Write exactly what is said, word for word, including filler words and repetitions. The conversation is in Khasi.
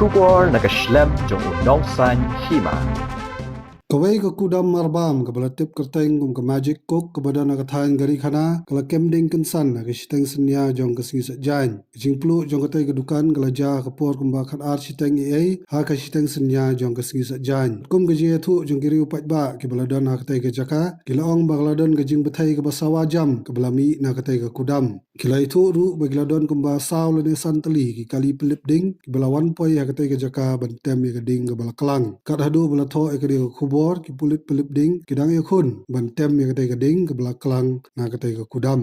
khubor na ka shlem jong u nongsan hima. Kawei ka kudam marbam kaba la tip kyrteng kum ka Magic Coke kaba don ha ka thaiñ Garikhana ka la kem ding kynsan ha ka shiteng synñia jong ka sngi Saitjaiñ. Ka jingpluh jong katei ka dukan ka la jia ha ka por kumba khatar shiteng eiei ha ka shiteng synñia jong ka sngi Saitjaiñ. Kum ka jingïathuh jong ki riew paidbah kiba la don ha katei ka jaka, ki la ong ba ka la don ka jingbthei kaba sawa jam kaba la mih na katei ka kudam. Ki la ïathuh ruh ba ki la don kumba saw lane san tylli ki kali pynlip ding kiba la wan poi ha katei ka jaka ban tem ïa ka ding kaba la klang. Kat haduh ba la thoh ïa kane ka khubor, ki pulit pynlip ding ki dang ïakhun ban tem ïa katei ka ding kaba la klang na katei ka kudam.